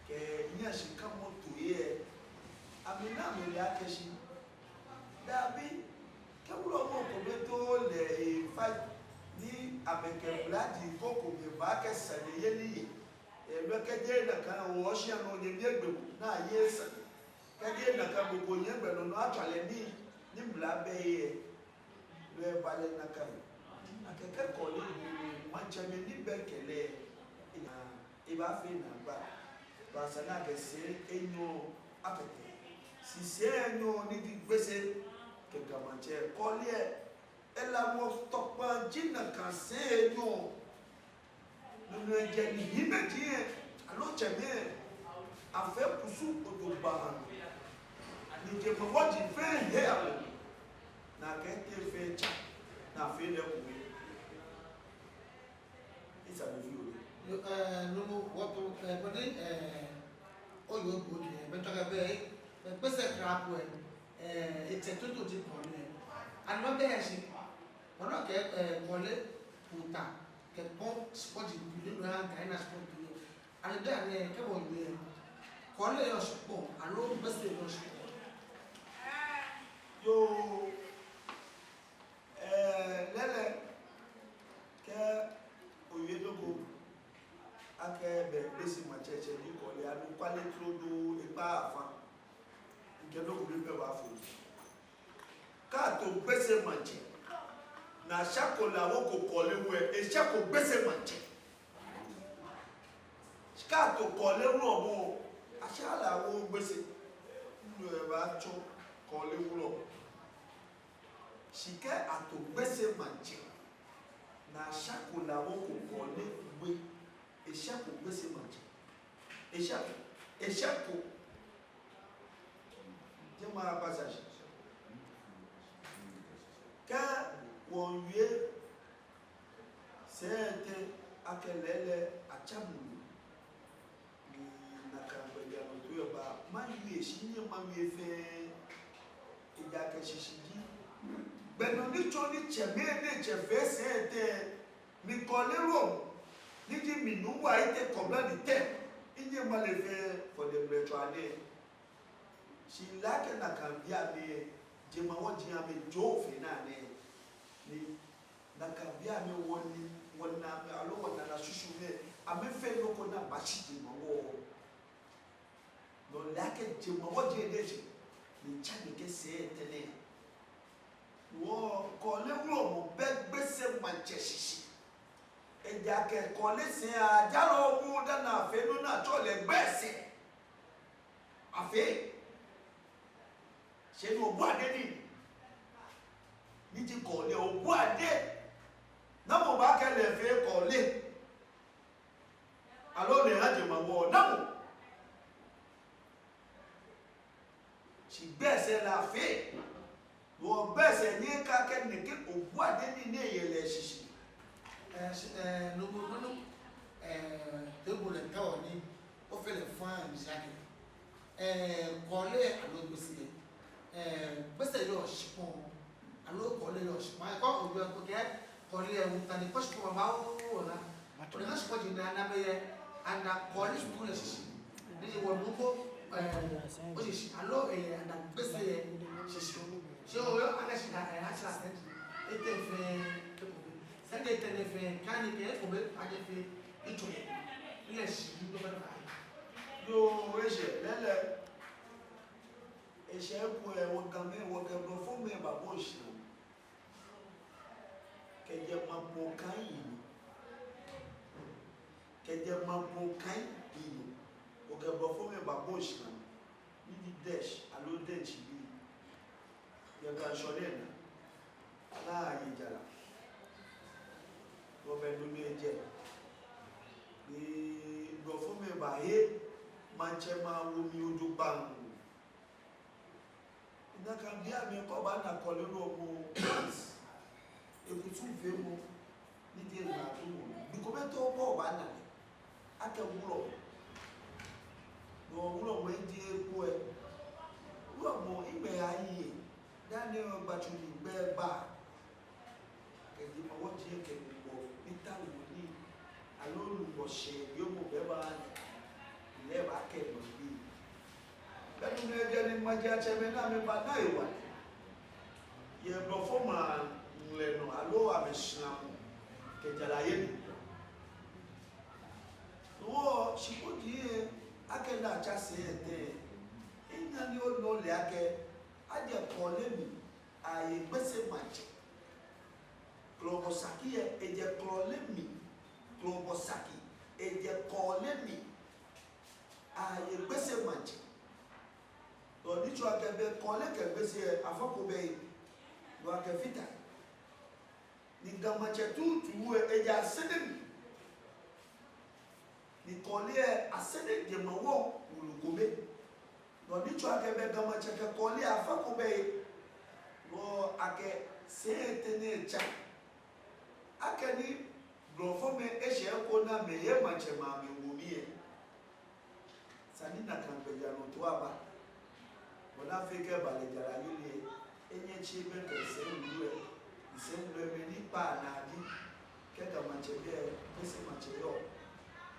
kɛ nyɛ shi kamɔ to yɛ. Amɛna amɛle akɛ shi. Dabi, kɛ wulɔmɔ ko bɛ to lɛ, e, fa ni amɛkɛ bladi ko ko bɛ ba kɛ sane yeli yɛ. Ɛɛ, bɛ kɛjɛ nakai wɔ shia nɔ nyɛmi egbe ko, ni aye sane. Kɛjɛ nakai mɔ ko nyɛ gbɛ nɔ nɔ atswa lɛ nii, ni mla bɛ yɛ. Lɛ ba lɛ nakai. Akɛ kɛ Kɔle, maŋtsɛmɛi ni bɛ kɛ lɛ. Ina, ebaafee naagba. Bɔ ni esa ni akɛ sɛi enyɔ afɛtɛ. Shi sɛi enyɔ ni ji Gbese kɛ Ga maŋtsɛ. Kɔle lɛ, elamɔ tɔkpaŋ ji nakai sɛi enyɔ. Nɔ ni ejɛ ni hiɛmɛiji lɛ, aloo tsɛmɛi lɛ, afee kusum odo gbaŋ. Ni jemawɔji fɛɛ he awɔ. Ni akɛ te fɛɛ tsa, ni afee lɛ kome. Isa mi fi ole. Yoo, ɛɛ, nɔ ni wɔto, ɛɛ, bɔ ni, ɛɛ, oyɔɔ ko ji, ɛɛ, bɛ tɔ kɛ bɛ, ɛɛ, Gbese kra ko, ɛɛ, ɛɛ, etsɛ toto ji Kɔle. Ani mabɛ shi. Ɔnɔ kɛ, ɛɛ, Kɔle kpo ta, kɛ kpɔ shikpɔji ni nɔ ya ga ena shikpɔji ni. Ani bɛ ani kɛ wɔ yɛ. Kɔle yɔɔ shikpɔŋ, aloo Gbese yɔɔ shikpɔŋ. Yoo, ɛɛ, lɛlɛ, kɛ owie nɔ ko, akɛ bɛ Gbese maŋtsɛ tsɛ ji Kɔle, anɔkwale trodoo, ekpaa afã. Mikɛ nɔ ko ni mibɛ baafo. Kɛ ato Gbese maŋtsɛ, ni ashako lɛ awoko Kɔle we, eshako Gbese maŋtsɛ. Kɛ ato Kɔle wulɔmɔ, asha lɛ awo Gbese. Nɔ ebaatsɔ Kɔle wulɔmɔ. Shi kɛ ato Gbese maŋtsɛ, ni ashako lɛ awoko Kɔle we, eshako Gbese maŋtsɛ. Eshako, eshako. Jɛmɛ aba sa shi. Kɛ wɔwie sɛi tɛŋŋ akɛ lɛlɛ atsa mli. Ni nakai gbɛjianɔtoo lɛ ba, mawie shi nyɛ mawie fɛɛ. Ejaakɛ shishi ji. Gbɛ nɔ ni tsɔ ni tsɛmɛi ni tsɛ fɛɛ sɛi tɛŋŋ. Mikɔ lɛ lɔ. Ni ji mi nuu wa ite kɔbla ni tɛ. Inye male fe for the bread one day. Shi lɛ akɛ nakai bei amli, jemawɔji amli jɔ fe naa nɛ. Ni nakai bei amli wɔ ni, wɔna amɛ, aloo wɔna nɔ ni eshishɛ mli, amɛfee nɔ ko ni bashi jemawɔji. No lɛ akɛ jemawɔji lɛ diɛŋtsɛ, ni tsa ni kɛ sɛɛ tɛŋŋ. Wɔ Kɔɔle wulɔmɔ bɛ Gbese maŋtsɛ shishi. Ejaakɛ Kɔɔle sɛi ajalɔ mu dani afee nɔ ni atsɛɔ lɛ Gbese. Afee. Shi no Obuade ni. Ni ji Kɔɔle Obuade. Namɔ baakɛɛ lɛ efee Kɔɔle? Aloo lɛ eha jemawɔji namɔ? Shi Gbese lɛ afee. Wɔ Gbese ni kɛɛ akɛ nɛkɛ Obuade ni nɛɛ yɛ lɛ shishi. Ɛɛ, shi, ɛɛ, nɔ ko, nɔ ko, ɛɛ, table lɛ tao ni ofee lɛ fine, Mister Ake. Ɛɛ, Kɔɔle aloo Gbese, ɛɛ, Gbese yɔɔ shikpɔŋ, aloo Kɔɔle yɔɔ shikpɔŋ? Ɛɛ, kɔ obi ko kɛ Kɔɔle yɛ wuta ni kɔ shikpɔŋ ba o na. Ona shikpɔŋ ji nɛɛ, amɛyɛ under Kɔɔle shikpɔŋ lɛ shishi. Ni ji wɔ nɔ ko, ɛɛ, oshishi, aloo, ɛɛ, under Gbese shishi. Shi oyɔɔ akɛ shi, ɛɛ, atsɛ sɛi etɛ fɛɛ, sɛi etɛ nɛɛ fɛɛ, kɛ ni kɛ ekome, ajɛfee etsɔ yɛ. Lɛ shi ni dɔ ba dɔ ba. Yoo, eshɛ lɛlɛ. Eshɛ eko ɛ, wɔ Gamɛi, wɔkɛ blɔfomɛi babɔ shi. Kɛjɛ maŋ mɔ kã yinɔ. Kɛjɛ maŋ mɔ kã yinɔ. Wɔkɛ blɔfomɛi babɔ shi. Ni ji Dutch, aloo Dutch bii. Yɛ Ga shɔŋŋ nɛɛ naa. Naa ye jara. Wɔbɛ nɔ ni ejɛ. Ni blɔfomɛi bahe, maŋtsɛ mawo mi odo gbaŋ. Nakai bei amli kɛ obaana Kɔɔle wulɔmɔ, ekusum feemɔ, ni ji ŋmaa dumɔ, ni kome too po obaana lɛ akɛ wulɔmɔ. No wulɔmɔ eji eko ɛ. Wulɔmɔ igbɛ ya yi. Dani ogbatsu ni gbɛ ba. Kɛ jemawɔji kɛ gbɔ ni ta wɔ ni. Aloo lumɔ shɛ yoomo bɛ ba ni. Lɛ baakɛ nɔ bi. Bɛ nɔ ni ejɛ ni maji atsɛmɛi ni amɛbana ewa. Yɛ blɔfomɛi aŋlɛ nɔ aloo amɛshramɔ. Kɛ jarayeli. Wɔ shikpɔji ɛ akɛ lɛ atsa sɛi etɛ. Ina ni onɔ lɛ akɛ ajɛ Kɔɔle mli, aye Gbese maŋtsɛ. Krɔbɔ Saki ɛ, ejɛ Kɔɔle mli. Krɔbɔ Saki, ejɛ Kɔɔle mli, aye Gbese maŋtsɛ. Nɔ ni tsɔɔ akɛ be Kɔɔle kɛ Gbese ɛ, afɔ ko bɛ he. No akɛfata. Ni Ga maŋtsɛ tuutu ɛ, ejɛ Asɛrɛ mli. Ni Kɔɔle ɛ, Asɛrɛ jemawɔji wulu kome. Nɔ ni tsɔɔ akɛ be Ga maŋtsɛ kɛ Kɔɔle afɔ ko bɛ he. No akɛ sɛi etɛ nɛɛ tsa. Akɛni blɔfomɛi eshɛ eko ni amɛye maŋtsɛ ma amɛwo mli ɛ. Esa ni nakai gbɛjianɔtoo aba. Bɔ ni afee kɛ eba lɛ jarayeli ɛ, enyɛ tsi ebɛŋkɛ sɛi wulu ɛ, sɛi wulu ɛ mɛi ni kpaa naa ji, kɛ Ga maŋtsɛ bɛ, Gbese maŋtsɛ yɔɔ.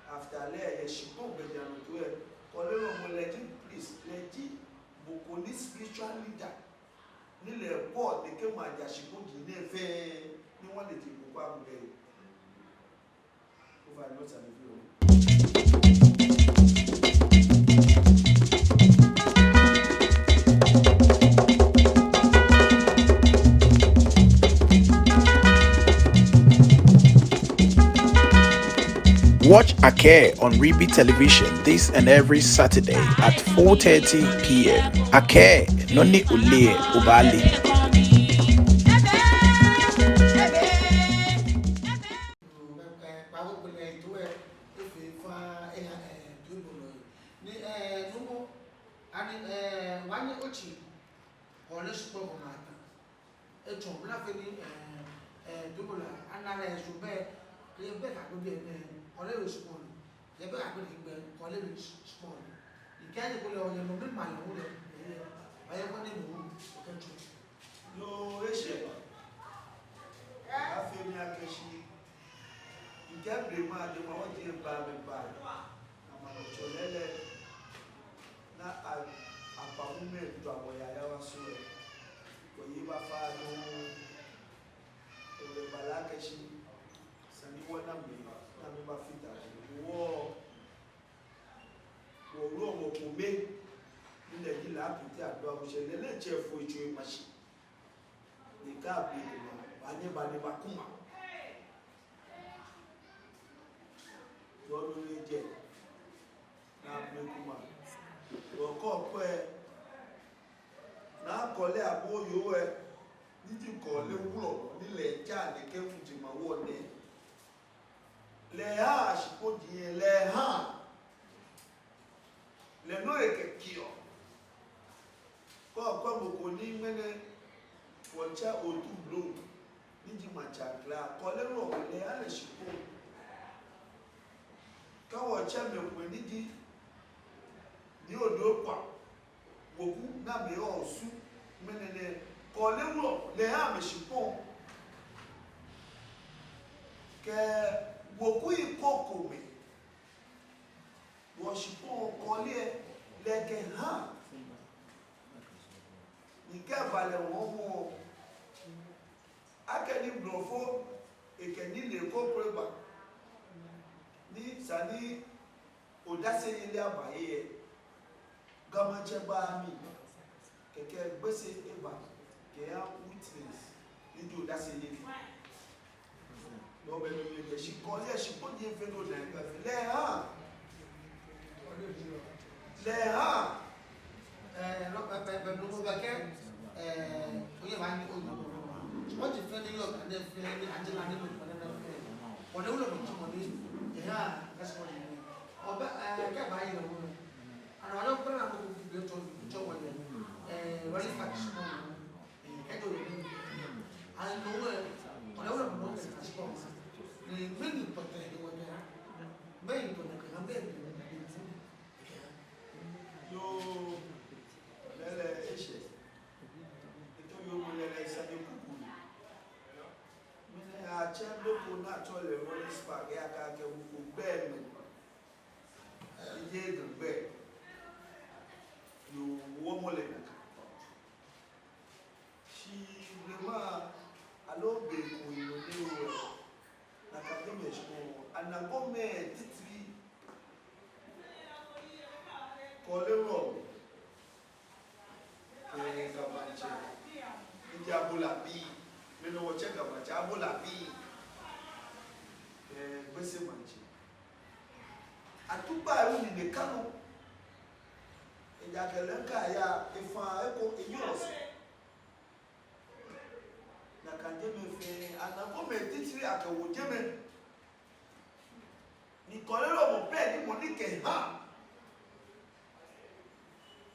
After lɛ, yɛ shikpɔŋ gbɛjianɔtoo ɛ, Kɔɔle wulɔmɔ lɛ ji priest, lɛ ji mɔ ko ni spiritual leader. Ni lɛ kɔ, lɛ kɛ maŋ ja shikpɔŋ ji nɛɛ fɛɛ, ni wɔ lɛ ji mɔ ko abu lɛ. Watch Akɛ on Ribi Television this and every Saturday at four thirty p m. Akɛ, nɔ ni oleee, obaale. Ɛɛ, kpawo kpele to ɛ, efee fa, ɛɛ, ɛɛ, to bolo. Ni, ɛɛ, numo, ani, ɛɛ, wanyɛ otsi, ole shikpɔŋ ko mata. Etsɔ, bla fe ni, ɛɛ, ɛɛ, to bolo, ana lɛ so bɛ, yɛ bɛ ka ko bɛ, ɛɛ, ole shikpɔŋ. Yɛ bɛ ka ko ni bɛ, ole shikpɔŋ. Ni kɛ yɛ ko lɛ, ole no mi ma lɛ, ole, ɛɛ, ba yɛ ko ni no, okɛ tsɔ. Yoo, eshɛ. Afee ni akɛ shi. Kɛ blema, blema wɔji eba mɛi ba. Amɛ nɔ tsɔ lɛlɛ. Ni a, apamu mɛi jɔ abɔ yaya wa so lɛ. Wɔyi bafa do. Wɔbɛ bala kɛshi. Sani wɔna mɛi, na mɛi bafata. Wɔ, wɔwulɔ mɔ kome. Ni lɛ ji La Kuti Addo Abushɛ lɛ, lɛ tsɛ fo etsu ema shi. Ni kɛ ablema, baanyɛ aba ni aba kuma. Yoo, no lɛ jɛ. Ni aba kuma. Yoo, kɔkɔɛ. Ni kɔlɛ abo yoo ɛ. Ni ji kɔlɛ wulɔ, ni lɛ ja lɛ kɛ fuji ma wɔ nɛ. Lɛ ha shikpɔŋ ji lɛ ha. Lɛ nɔ ekɛ kiɔ. Kɔkɔɛ mɔ ko ni ŋmɛnɛ wɔtsɛ otu blo. Ni ji maŋtsɛ aŋkra. Kɔlɛ wulɔ lɛ ha lɛ shikpɔŋ. Kɛ wɔtsɛ mɛi komɛi ni ji. Ni odo kwa. Woku ni amɛyɔɔ Osu ŋmɛnɛ nɛɛ, kɔlɛ wulɔ lɛ ha amɛ shikpɔŋ. Kɛ wokui krokomɛi, wɔ shikpɔŋ kɔlɛ lɛ kɛha. Ni kɛ eba lɛ wɔ mɔ. Akɛni blɔfo, ekɛ nilee kroko ba. Ni sani odaseyeli aba he lɛ. Ga Maŋtsɛ ba mli. Kɛkɛ Gbese eba. Kɛya witness. Ni ji odaseyeli. No be no be shi kɔlɛ shikpɔŋ ji fɛɛ no na ŋga fɛɛ. Lɛ ha. Lɛ ha. Ɛɛ, no be, be, be, no be kɛ, ɛɛ, oyɛ ba ni o. Shikpɔŋ ji fɛɛ ni yɔɔ kane fɛɛ ni Angela ni mɛi kane fɛɛ. Kɔlɛ wulɔ mɔ tsɔ mɔ ni, ɛɛ, ha, kɛ shikpɔŋ ni. Ɔbɛ, ɛɛ, kɛ ba yi lɛ wulɔ. Ana wala kpɛlɛ na ko ko bi to, to wɔ yɛ. Ɛɛ, wala fa shikpɔŋ. Ɛɛ, kɛ to yɛ. Ana wɔ, kɔlɛ wulɔ mɔ kɛ shikpɔŋ. Ni mɛni pɔtɛ ni wɔ yɛ. Mɛni pɔtɛ kɛ na mɛni. Yoo, lɛlɛ eshɛ. Eto yoo mɔ lɛlɛ esa ni kuku. Mɛni atsɛ loko ni atsɛɔ lɛ Rawlings Park, eya kɛkɛ wo gbɛ mli. Eji Ga gbɛ. Yoo, wɔ mɔ lɛ nakai. Shi blema aloo be ko yɔɔ ni wɔ. Nakai jɛmɛ shikpɔŋ, anagomɛi titri. Kɔlɛ wulɔ. Ɛɛ, Ga Maŋtsɛ. Ni ji Abolabi. Mɛni wɔtsɛ Ga Maŋtsɛ Abolabi. Ɛɛ, Gbese Maŋtsɛ. Atukpa ewu ni ne kanu. Ejaakɛ lɛ ŋka ya, efã eko, eyɔɔ sɛɛ. Nakai jɛmɛ fɛɛ, anagomɛi titri akɛwo jɛmɛ. Ni kɔlɛ wulɔ mɔ pɛ ji mɔ ni kɛha.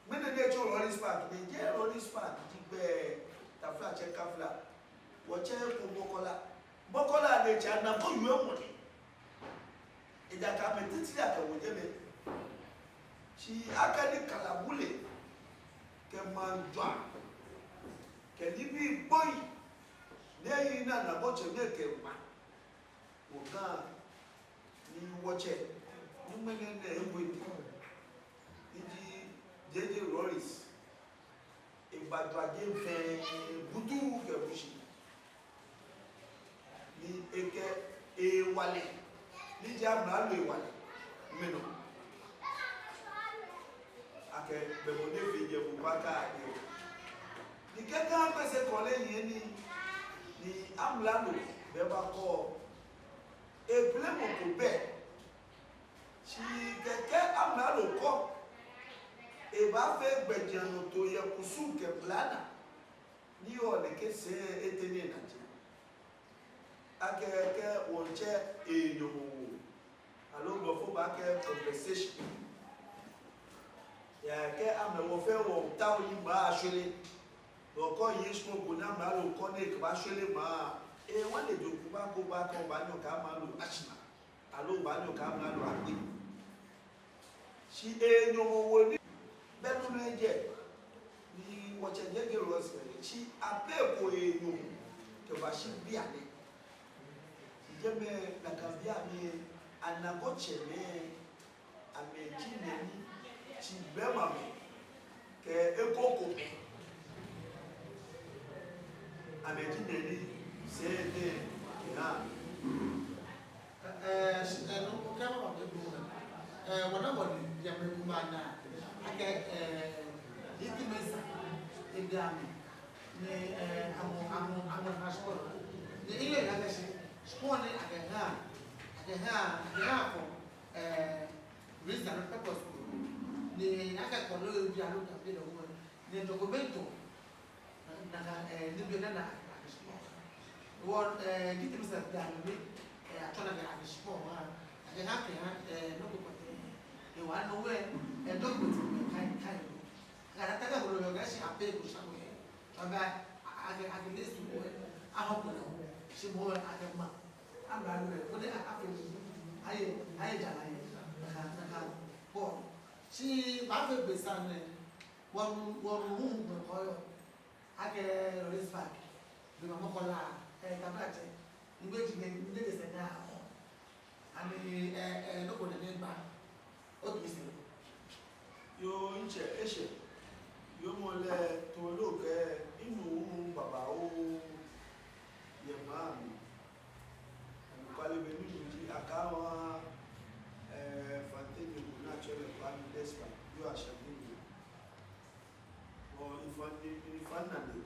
Mɛni nɛ tsɔ Rawlings Park, ni ji Rawlings Park, ji gbɛ, taflatsɛ kafla. Wɔtsɛ eko Bɔkɔla. Bɔkɔla nɛ tsɛ anagomɛi yoo mɔ ni. Ejaakɛ amɛ titri akɛwo jɛmɛ. Shi akɛni kalabule, kɛ maŋ jwa, kɛ nibii gboi, nɛ yi na na bɔ tsɛ mɛ kɛ ma. Wɔ Ga ni wɔtsɛ, ni ŋmɛnɛ nɛ ewe ni. Ni ji J J Rawlings. Eba jwa jɛi fɛɛ butuu kɛ bushi. Ni ekɛ ewalɛ. Ni ji amralo ewalɛ. Mɛni. Akɛ bɛ mɔ ni fee jɛ bu ba ka akɛ. Ni kɛ Ga Gbese kɔlɛ yɛ ni. Ni amralo bɛ ba kɔ. Eplɛ mɔ ko bɛ. Shi kɛkɛ amralo kɔ. Ebaafee gbɛjianɔtoo yɛ kusum kɛ blema naa. Ni yɔɔ nɛkɛ sɛɛ etɛ ni ena jɛ. Akɛ kɛ wɔtsɛ enyɔmɔwoo. Aloo blɔfo baakɛɛ compensation. Ejaakɛ amɛ wɔ fɛɛ wɔtaoɔ ni maŋ ashwere. Lɔkɔ yɛ shikpɔŋ ko ni amralo kɔ ni ekɛbaashwere maŋ. Ewa lɛ jɔ kuba ko baakɔ baanyɔ kɛ amralo ashi maŋ. Aloo baanyɔ kɛ amralo agbe. Shi enyɔmɔwoo ni bɛ nɔ nɔ ejɛ. Ni wɔtsɛ J J Rawlings kɛɛ, shi apɛ ko enyɔmɔ kɛbashi bianɛ. Shi Jɛmɛ nakai bii amɛ, anako tsɛmɛi, amɛji nɛɛ ni, tsi bɛ mamɛ, kɛ eko ko mɛ. Amɛji nɛɛ ni, sɛɛ nɛɛ, kɛ ha. Ɛɛ, shi, ɛɛ, no, kɛ mama mɛ bu. Ɛɛ, wɔna wɔle, ya mɛ bu ma na. Akɛ, ɛɛ, yiki mɛ sa, ebi amɛ. Ni, ɛɛ, amɔ, amɔ, amɔ na shikpɔŋ. Ni ile ya kɛ shi, shikpɔŋ ni akɛ ha, akɛ ha, akɛ ha ko, ɛɛ, reason purpose ko. Ni akɛ kɔ lɛ bi alo ka bi lɛ wɔ. Ni documento. Nakai, ɛɛ, nibii nɛɛ akɛ shikpɔŋ. Wɔ, ɛɛ, giti mi sa da ni, ɛɛ, atsɔ nakai akɛ shikpɔŋ ha. Akɛ ha kɛ ha, ɛɛ, nɔ ko kpakpa. Ɛɛ, wa nɔ wɛ, ɛɛ, documento kai, kai. Akɛ ta kɛ bolo yɔ kɛ shi apɛ ko sha ko yɛ. Tɔ bɛ, akɛ, akɛ list ko yɛ. Ahɔ ko na. Shi mɔ wɛ akɛ ma. Aba lɛ, ko de a, afee. Ayɛ, ayɛ jara yɛ. Nakai, nakai. Bɔ. Shi ba fee be sa nɛɛ. Wɔnu, wɔnu hu mɔ ko yɔɔ. Akɛ Lawrence Park, bi ma mɔ ko la, ɛɛ, Tabletse, ŋgbɛ ji nɛɛ, ŋgbɛ ji sɛɛ naa, ani, ɛɛ, ɛɛ, nɔ ko nɛɛ ni ba, otu ese. Yoo, ntsɛ, eshɛ, yoo mɔ lɛ, to lo kɛ, inu hu baba o, yɛ maŋ mli. Anɔkwale be ni miji akɛ wa, ɛɛ, Fante ni ko na tsɔɔ lɛ Kwame Despa, yoo Ashanti ni. Ɔ, ifan ni, ifan na ni.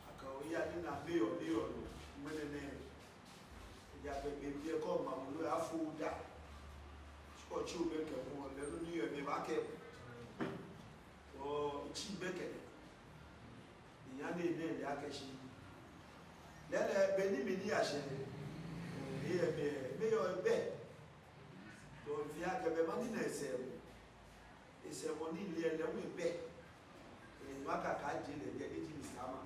Akɛ oya ni na be yɔɔ, be yɔɔ nɔ. Mɛni nɛ. Ya be, be, be ko ma mu lo ya fo da. Sukɔ tsi o be kɛ mɔ, lɛ nu ni yɔɔ be ba kɛ. Ɔ, tsi be kɛ. Ni ya ni nɛ le akɛ shi. Lɛlɛ, be ni mi ni ya shɛ. Ɛ, be, be yɔɔ be. Tɔ, fi akɛ be ma ni na esɛɛ mɔ. Esɛɛ mɔ ni le lɛ ŋwɛi bɛ. Ee, maka ka je lɛ jɛ ni ji Mister Ama.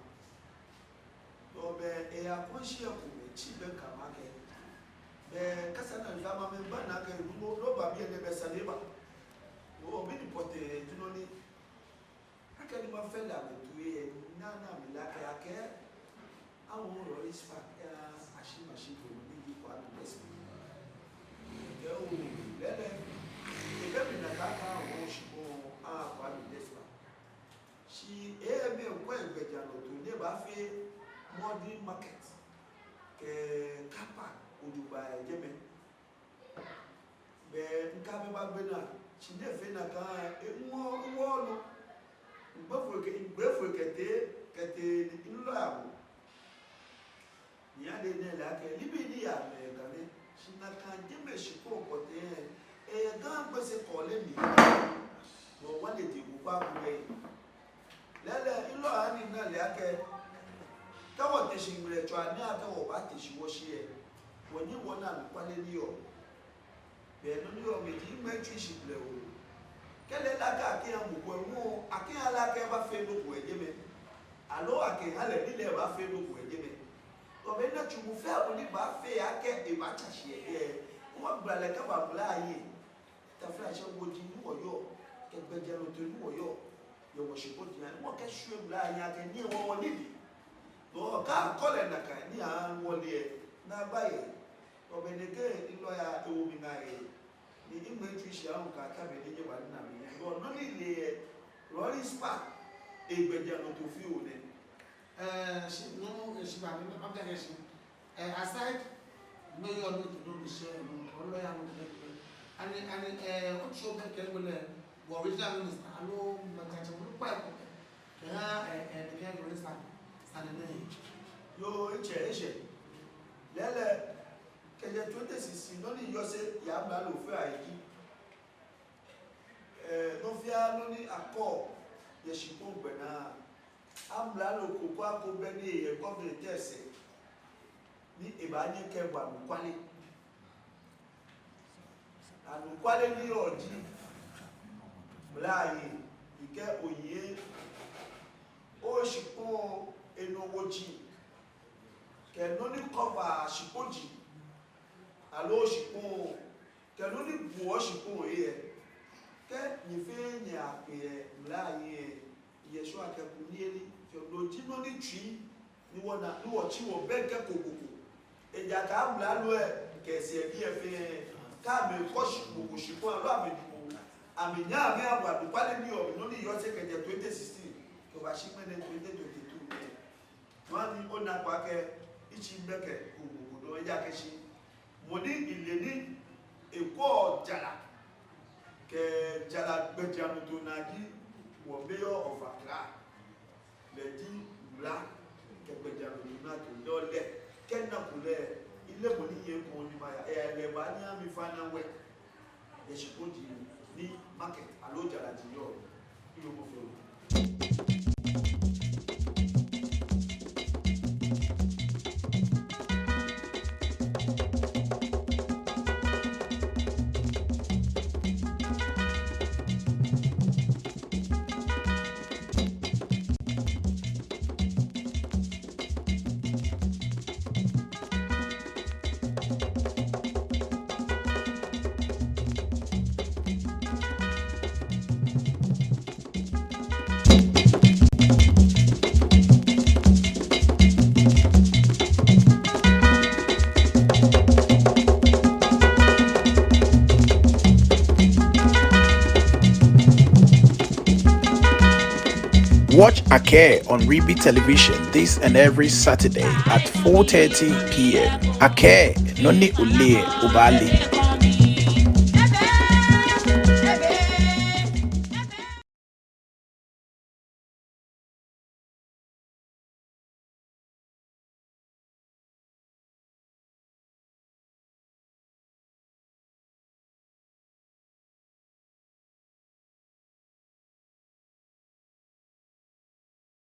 Tɔ bɛ, eya kɔnshi ekomɛi tsi bɛ kama kɛ. Bɛ kasa na zama mɛ ba na kɛ numo lo ba bi lɛ bɛ sane ba. O bi ni pɔtɛ junɔ ni. Akɛ ni ma fɛ la mɛ tu yɛ na na mi la kɛ akɛ. Awo Lawrence Park, ɛɛ, ashi mashi ko ni ji Kwame Despa. Kɛ o, lɛlɛ, ekɛ mi na ka ka awo shikpɔŋ, a Kwame Despa. Shi, ɛɛ, mɛi kwɛ gbɛjianɔtoo ni ba fee modern market. Kɛ car park, ojogbaŋŋ yɛ jɛmɛ. Bɛ ŋka mɛ ba gbɛ naa, shi ni efee nakai, eŋɔ, eŋɔ nɔ. Ŋgbɛ foi kɛ, ŋgbɛ foi kɛtee, kɛtee ni ŋlɔ ya mɔ. Ni ya de nɛ la kɛ, nibii ni ya mɛ kane, shi nakai jɛmɛ shikpɔŋ kɔtɛ, ɛɛ, Ga Gbese kɔlɛ mli. Bɔ wale de bu ba bu bɛ. Lɛlɛ, ilɔ ani na le akɛ. Kɛ wɔte shi ŋmɛlɛtswaa ni akɛ wɔbate shi wɔshi yɛ. Wɔnyiɛ wɔna anɔkwale ni yɔɔ. Bɛ nɔ ni yɔɔ mli ji ŋmɛnɛ tsui shi blɛ o. Kɛ lɛ la akɛ akɛ ya mɔ ko ŋɔ, akɛ ya la akɛ ba fee nɔ ko yɛ jɛmɛ. Aloo akɛ ha lɛ ni lɛ ba fee nɔ ko yɛ jɛmɛ. Tɔ bɛ na tsu mɔ fɛɛ mɔ ni ba fee akɛ eba tsa shi yɛ. Ko wa gbla lɛ kɛ ba gbla ayi. Taflatsɛ, woji ni wɔyɔɔ, kɛ gbɛjianɔtoo ni wɔyɔɔ, yɛ wɔshikpɔji ni wɔkɛ shwie gbla aya kɛ ni wɔ wɔ nibii. Nɔ ka kɔlɛ nakai ni a wɔle yɛ, na gba yɛ. Ɔ bɛ nɛkɛ ilɔ ya ewo mi ŋa yɛ. Ni iŋmɛ tsu shi ahun ka ka bɛ ni nyɛ ba ni na mi yɛ. Nɔ ni le yɛ, Lawrence Park, egbɛjianɔtoo fioo nɛ. Ɛɛ, shi, no, ɛɛ, shi ba mi, ma, ma, ɛɛ, shi. Ɛɛ, aside, mayor nɔ, to nɔ, ni shɛ, nɔ, ɔlɔ ya nɔ, nɔ, nɔ. Ani, ani, ɛɛ, otsi obɛ kɛ, wele, wɔ regional minister, aloo, ma, ja, ja, wele, kpa, kɛ, ha, ɛɛ, ɛɛ, ni kɛ, wele, sa, sa, ni, ni. Yoo, etsɛ, etsɛ. Lɛlɛ, kɛjɛ twenty sixteen, nɔ ni yɔɔ sɛɛ, ya, mla, lo, fɛ, ayi. Ɛɛ, nɔ fɛɛ nɔ ni akɔ yɛ shikpɔŋ gbɛ naa, amralo ko ko ko bɛ ni yɛ government sɛɛ ni ebaanyɛ ekɛbu anɔkwale. Anɔkwale ni yɔɔ ji, mla yi, ekɛ oyiŋ, oshikpɔŋ enɔ woji, kɛ nɔ ni cover shikpɔji, aloo shikpɔŋ, kɛ nɔ ni buɔ shikpɔŋ yɛ. Kɛ nyɛ fɛɛ nyɛyakpe yɛ mla yi yɛ, nyɛshwɛ akɛ kunimyeli, fɛɛ no ji nɔ ni tsui, ni wɔna, ni wɔtsi wɔbɛŋkɛ ko ko ko. Ejaakɛ amralo lɛ kɛ esɛɛbii lɛ fɛɛ, kɛ amɛkɔ shi, mɔ ko shikpɔŋ aloo amɛjwɛŋmɔ, amɛnyɛ amɛyabu anɔkwale ni yɔɔ mli, nɔ ni yɔɔ sɛɛ kɛjɛ twenty sixteen kɛbashi ŋmɛnɛ twenty twenty-two nɛɛ. Nɔ hewɔ ni onaa akɛ etsĩ gbɛkɛ ko mɔ ko dɔŋŋ, ejaakɛ shi mɔ ni ele ni ekwɛɔ jara kɛ jara gbɛjianɔtoo naa ji wɔ mayor of Accra. Lɛ ji wula kɛ gbɛjianɔtoo naa too, lɛ ole akɛ nɛkɛ lɛ, ele mɔ ni yɛ kɔŋ ni maya, eyɛ lɛ ba ni ami fana wɛ. Yɛ shikpɔji ni market aloo jaraji yɔɔ, iyo mɔ fɛɛ. Watch Akɛɛ on Ribi Television this and every Saturday at four thirty p.m. Akɛɛ, nɔ ni oleee lɛ, obaale.